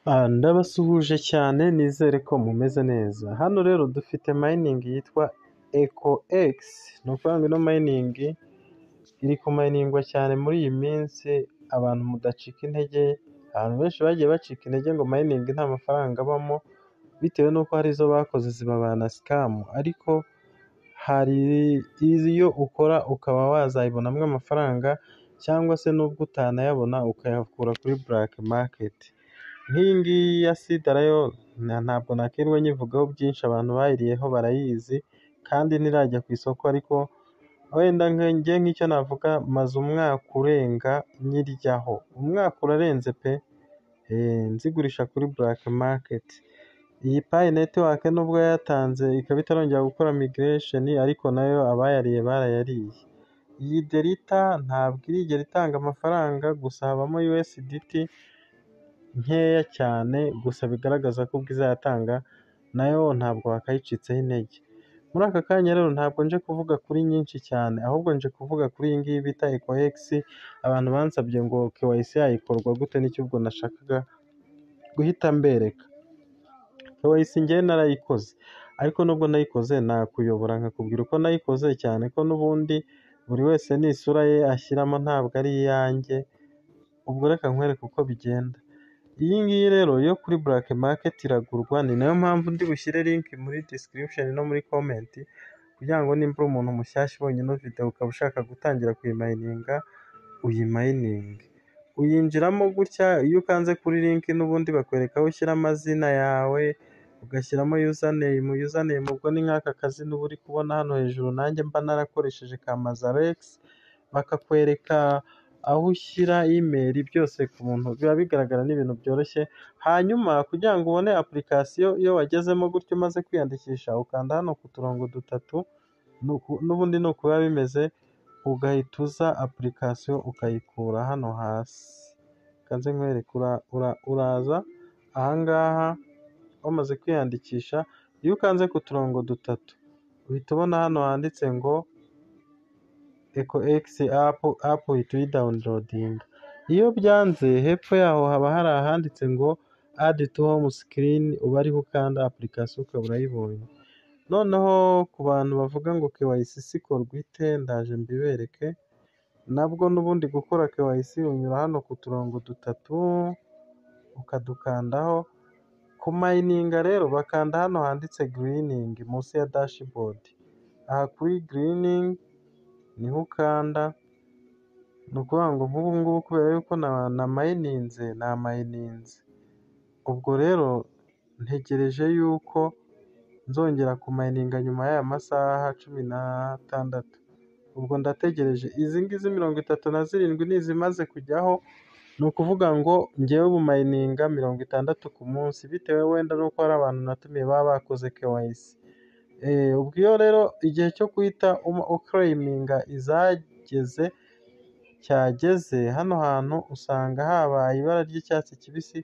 Ndabasuhuje cyane, nizere ko mumeze neza. Hano rero dufite mining yitwa EcoX, ni ukuvuga ngo ino mining iri kumayiningwa cyane muri iyi minsi, abantu mudacika intege, abantu benshi bagiye bacika intege ngo mining nta mafaranga abamo, bitewe n'uko hari izo bakoze zibabana scam, ariko hari iyo ukora ukaba wazayibonamo amafaranga cyangwa se n'ubwo utanayabona ukayakura kuri black market. Nk'iyi ngiyi ya Sidra yo ntabwo nakwirirwa nyivugaho byinshi, abantu bayiriyeho barayizi kandi ntirajya ku isoko, ariko wenda njye nk'icyo navuga, maze umwaka urenga nyiryaho, umwaka urarenze pe, nzigurisha kuri black market. Iyi Pi Network nubwo yatanze ikaba itarongera gukora migration, ariko nayo abayariye barayariye. Iyi Delta ntabwo irigera itanga amafaranga, gusa habamo USDT nkeya cyane, gusa bigaragaza ko ubwo izayatanga nayo ntabwo wakayicitseho intege. Muri aka kanya rero ntabwo nje kuvuga kuri nyinshi cyane, ahubwo nje kuvuga kuri iyi ngiyi bita EcoX. Abantu bansabye ngo KYC yayo ikorwa gute, nicyo ubwo nashakaga guhita mbereka. KYC njyewe narayikoze, ariko nubwo nayikoze nakuyobora nkakubwira uko nayikoze, cyane ko n'ubundi buri wese n'isura ye ashyiramo, ntabwo ari iyanjye. Ubwo reka nkwereke uko bigenda. Iyi ngiyi rero yo kuri black market iragurwa, ni nayo mpamvu ndi bushyire link muri description no muri comment, kugira ngo nimba uri umuntu mushyashya ubonye ino video ukaba ushaka gutangira kuyimayininga, uyimayininge. Uyinjiramo gutya, iyo ukanze kuri link n'ubundi bakwereka aho ushyira amazina yawe, ugashyiramo username. Username ubwo ni nk'aka kazina uba uri kubona hano hejuru nanjye mba narakoresheje ka Mazarex, bakakwereka aho ushyira email, byose ku muntu biba bigaragara, ni ibintu byoroshye. Hanyuma kugira ngo ubone application, iyo wagezemo gutyo umaze kwiyandikisha, ukanda hano ku turongo dutatu, n'ubundi ni uku biba bimeze, ugahita uza application ukayikura hano hasi. Reka nze nkwereke, uraza ahangaha wamaze kwiyandikisha, iyo ukanze ku turongo dutatu uhita ubona hano handitse ngo EcoX app, app uhita uyidawunirodinga. Iyo byanze, hepfo yaho haba hari ahanditse ngo "Add to home screen", uba ariho ukanda, application ukaba urayibonye. Noneho ku bantu bavuga ngo KYC ikorwa ite, ndaje mbibereke. Nabwo n'ubundi gukora KYC unyura hano ku turongo dutatu ukadukandaho. Kumayininga rero bakanda hano handitse "Greening" munsi ya dashboard. Aha kuri "Greening" niho ukanda, ni ukuvuga ngo nk'ubu ngubu kubera yuko namayininze, namayininze. Ubwo rero ntegereje yuko nzongera kumayininga nyuma y'aya masaha 16. Ubwo ndategereje, izi ngizi 37 ni izimaze kujyaho, ni ukuvuga ngo njyewe ubu mayininga 60 ku munsi, bitewe wenda n'uko hari abantu natumiye baba bakoze KYC. Ubwo iyo rero igihe cyo guhita ukereyiminga izageze cyageze, hano hantu usanga habaye ibara ry'icyatsi kibisi,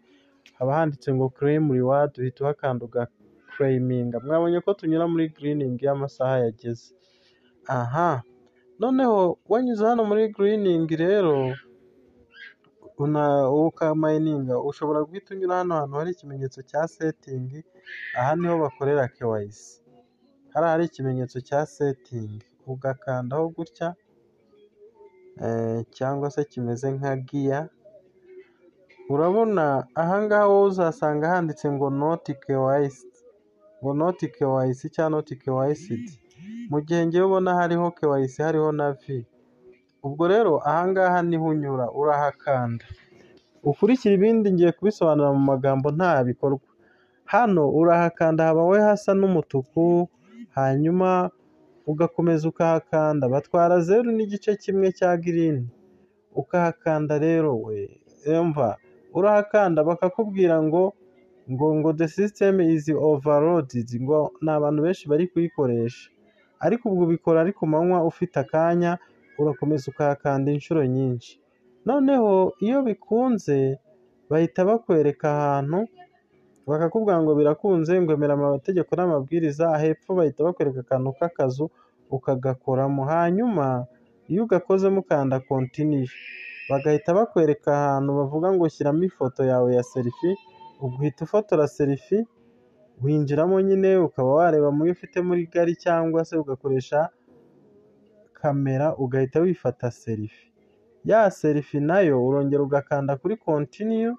haba handitse ngo "Claim reward", uhita uhakanda ugakereyiminga. Mwabonye ko tunyura muri greening iyo amasaha yageze. Aha noneho wanyuze hano muri greening rero ukamayininga, ushobora guhita unyura hano hantu hari ikimenyetso cya setting, aha niho bakorera KYC. Hariya hari ikimenyetso cya setting, ugakandaho gutya cyangwa se kimeze nka gear, urabona ahangaha wowe uzasanga handitse ngo "Not KYC", ngo "Not KYC" cyangwa "Not KYC'd", mu gihe njyewe ubona hariho KYC, hariho na V. Ubwo rero ahangaha niho unyura, urahakanda. Ukurikira ibindi ngiye kubisobanura mu magambo, nta bikorwa. Hano urahakanda, haba we hasa n'umutuku, hanyuma ugakomeza ukahakanda, batwara 0.1 cya green. Ukahakanda rero we, umva, urahakanda bakakubwira ngo "The system is overloaded", ngo ni abantu benshi bari kuyikoresha. Ariko ubwo ubikora ari ku manywa ufite akanya, urakomeza ukahakanda inshuro nyinshi. Noneho iyo bikunze bahita bakwereka ahantu bakakubwira ngo birakunze, ngo emera amategeko n'amabwiriza, hepfo bahita bakwereka akantu k'akazu ukagakoramo. Hanyuma iyo ugakozemo ukanda "Continue", bagahita bakwereka ahantu bavuga ngo shyiramo ifoto yawe ya selfie. Ubwo uhita ufotora selfie, winjiramo nyine ukaba wareba muyo ufite muri gallery cyangwa se ugakoresha kamera ugahita wifata selfie. Ya selfie nayo urongera ugakanda kuri continue,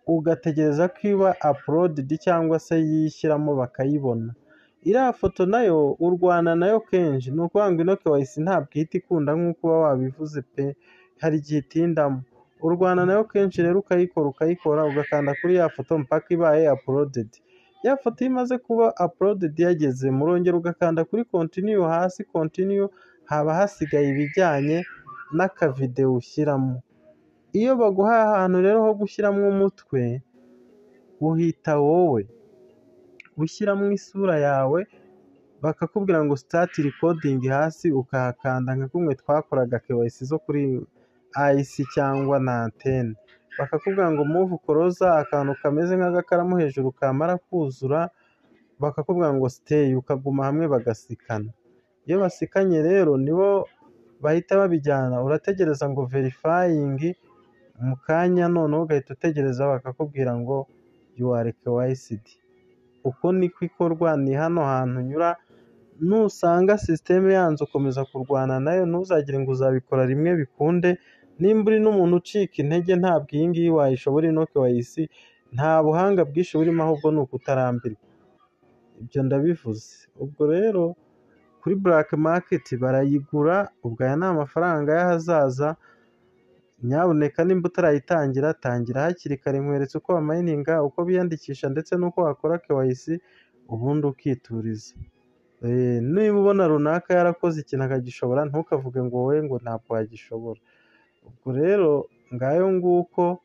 ugategereza ko iba uploaded cyangwa se yishyiramo bakayibona. Iriya foto nayo urwana nayo kenshi, ni ukuvuga ngo ino KYC ntabwo ihita ikunda nk'uko uba wabivuze pe, hari igihe itindamo. Urwana nayo kenshi rero ukayikora ukayikora, ugakanda kuri ya foto mpaka ibaye uploaded. Ya foto iyo imaze kuba uploaded yagezemo, urongera ugakanda kuri continue hasi continue, haba hasigaye ibijyanye n'akavidewo ushyiramo. Iyo baguhaye ahantu rero ho gushyiramo umutwe, uhita wowe ushyiramo isura yawe, bakakubwira ngo start recording hasi ukahakanda nka kumwe twakoraga KYC zo kuri Ice cyangwa na antene. Bakakubwira ngo move closer, akantu kameze nk'agakaramu hejuru kamara kuzura, bakakubwira ngo stay, ukaguma hamwe bagasikana. Iyo basikanye rero nibo bahita babijyana, urategereza ngo verifying, mu kanya noneho ugahita utegereza bakakubwira ngo you are KYC'd. Uko niko ikorwa, ni hano hantu unyura, nusanga sisiteme yanze ukomeza kurwana nayo, ntuzagire ngo uzabikora rimwe bikunde, nimba uri n'umuntu ucika intege ntabwo iyi ngiyi wayishobora ino KYC, nta buhanga bwinshi burimo ahubwo ni ukutarambirwa. Ibyo ndabivuze. Ubwo rero kuri black market barayigura, ubwo aya ni amafaranga y'ahazaza, nyabuneka nimba utarayitangira tangira hakiri kare, nkweretse uko bamayininga, uko biyandikisha ndetse n'uko wakora KYC, ubundi ukituriza. Niba ubona runaka yarakoze ikintu akagishobora, ntukavuge ngo wowe ngo ntabwo wagishobora. Ubwo rero ngayo nguko,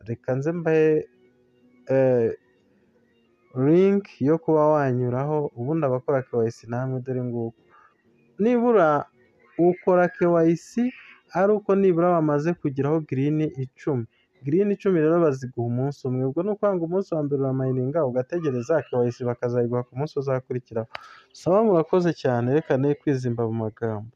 reka nze mbahe link yo kuba wanyuraho, ubundi abakora KYC namwe dore nguko. Nibura ukora KYC ari uko nibura wamaze kugeraho green 10. Green 10 rero baziguha umunsi umwe, ubwo ni ukuvuga ngo umunsi wa mbere uramayininga ugategereza KYC bakazayiguha ku munsi uzakurikiraho. Sawa murakoze cyane, reka ne kwizimba mu magambo.